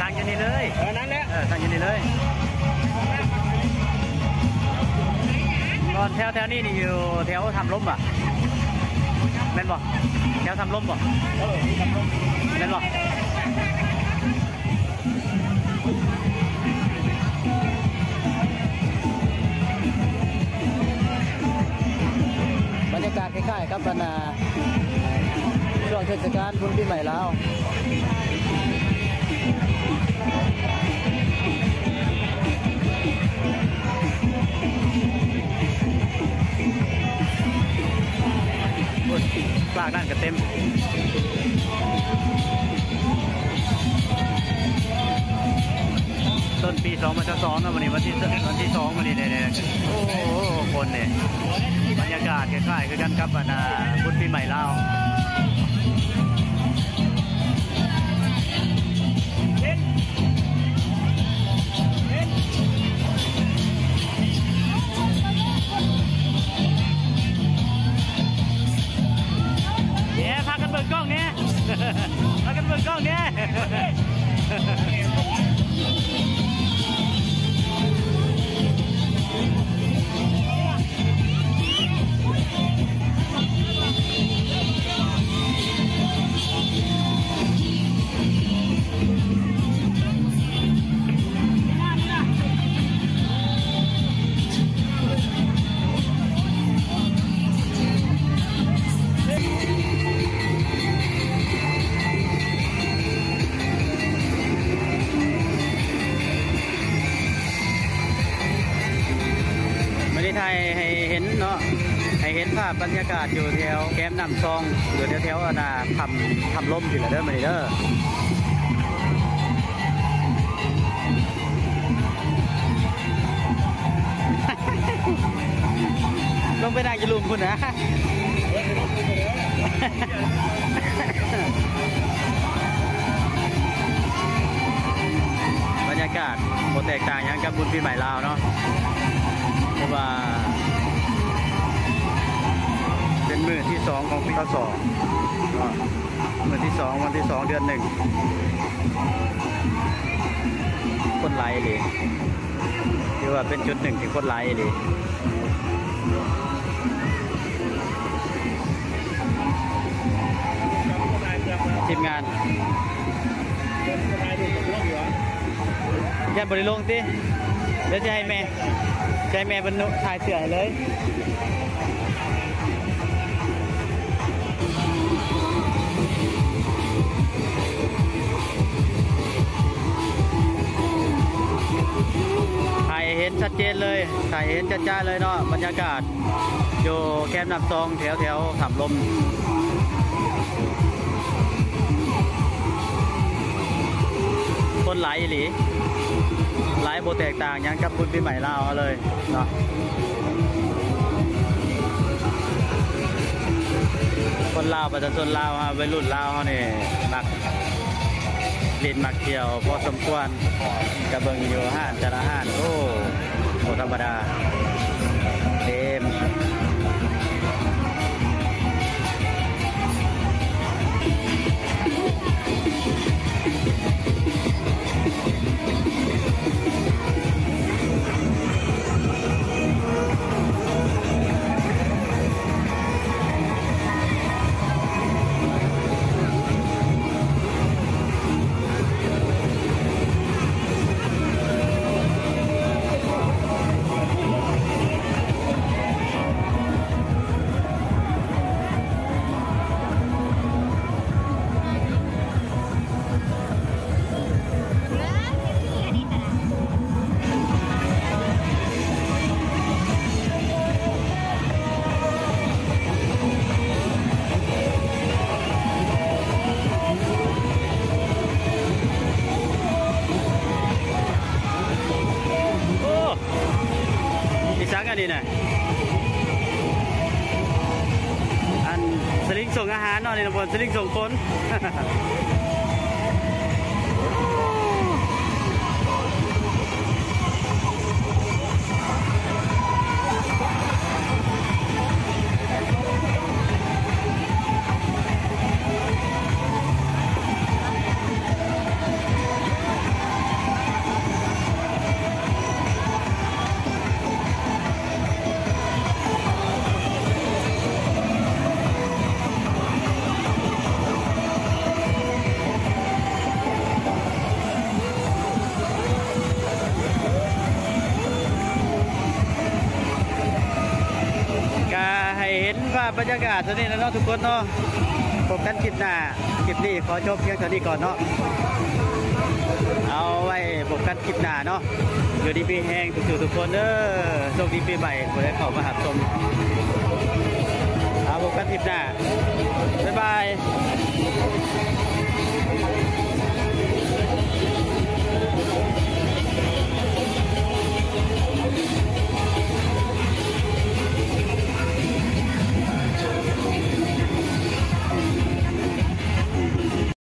ສັ່ງຢູ່ນີ້ເລີຍ. ເອີ ນັ້ນແຫຼະ. ເອີ ສັ່ງຢູ່ນີ້ເລີຍ. ບ່ອນແຖວ ແຖວນີ້ນີ້ຢູ່ແຖວຖ້ຳລົມບໍ່? ແມ່ນບໍ່? ແຖວຖ້ຳລົມບໍ່? ເອີ ຖ້ຳລົມ ແມ່ນບໍ່? ບັນຍາກາດຄ້າຍໆກັບອັນນ່າ ຊ່ວງເທດສະການບຸນປີໃໝ່ລາວ. ໂອ້ຍ ຟາກນັ້ນກໍເຕັມ. ຕົ້ນປີສອງພັນຊາວສອງເນາະ ມື້ນີ້ວັນທີ ວັນທີສອງມື້ນີ້ເດ້. ໂອ້ໂຫ ຄົນນີ້ ບັນຍາກາດຄ້າຍໆຄືກັນກັບອັນນ່າ ບຸນປີໃໝ່ລາວ. ເຢ້ ພາກັນເບິ່ງກ້ອງແດ່ ພາກັນເບິ່ງກ້ອງແດ່. ມື້ນີ້ຖ່າຍໃຫ້ເຫັນເນາະ ໃຫ້ເຫັນພາບບັນຍາກາດຢູ່ແຖວແຄມນ້ຳຊອງ ຢູ່ແຖວໆ ອັນນ່າ ຖ້ຳ ຖ້ຳລົມນີ້ລະເດີ ມື້ນີ້ເດີ. ລົງໄປນັ່ງຢູ່ລຸ່ມພຸ້ນນະ. ບັນຍາກາດບໍ່ແຕກຕ່າງຫຍັງກັບບຸນປີໃໝ່ລາວເນາະ ເພາະວ່າເປັນມື້ທີສອງຂອງປີ ສອງເນາະ ມື້ທີສອງ ວັນທີສອງ ເດືອນໜຶ່ງ. ຄົນຫຼາຍອີ່ຫຼີ ຖືວ່າເປັນຈຸດໜຶ່ງທີ່ຄົນຫຼາຍອີ່ຫຼີ. ທີມງານ ຢ້ານບໍ່ໄດ້ລົງຕິ? ດຽວຊິໃຫ້ແມ່ ຊິໃຫ້ແມ່ເພິ່ນນຸ ຖ່າຍເສື້ອໃຫ້ເລີຍ. ຖ່າຍໃຫ້ເຫັນຊັດເຈນເລີຍ ຖ່າຍໃຫ້ເຫັນຈະໆເລີຍເນາະ ບັນຍາກາດ ຢູ່ແຄມນ້ຳຊອງ ແຖວໆຖ້ຳລົມ ຄົນຫຼາຍອີ່ຫຼີ ຫຼາຍບໍ່ແຕກຕ່າງຫຍັງກັບບຸນປີໃໝ່ລາວເຮົາເລີຍເນາະ. ຄົນລາວ ປະຊາຊົນລາວເຮົາ ໄວລຸ້ນລາວເຮົານີ້ ມັກຫຼິ້ນມັກທ່ຽວພໍສົມຄວນ ກະເບິ່ງຢູ່ຮ້ານແຕ່ລະຮ້ານ ໂອ້ ບໍ່ທຳມະດາ ເຕັມ. ໂອ້ ອີ່ສັງອັນນີ້ນະ ອັນສະລິງສົ່ງອາຫານເນາະ ນີ້ນະ ບ່ອນສະລິງສົ່ງຄົນ. ໂ ບັນຍາກາດເທົ່ານີ້ແຫຼະເນາະທຸກຄົນເນາະ. ພົບກັນຄລິບໜ້າ. ຄລິບນີ້ຂໍຈົບພຽງເທົ່ານີ້ກ່ອນເນາະ. ເອົາໄວ້ພົບກັນຄລິບໜ້າເນາະ. ຢູ່ດີມີແຮງທຸກໆຄົນເດີ. ໂຊກດີປີໃໝ່ຜູ້ໃດເຂົ້າມາຮັບຊົມ. ເອົາພົບກັນຄລິບໜ້າ. ບາຍບາຍ.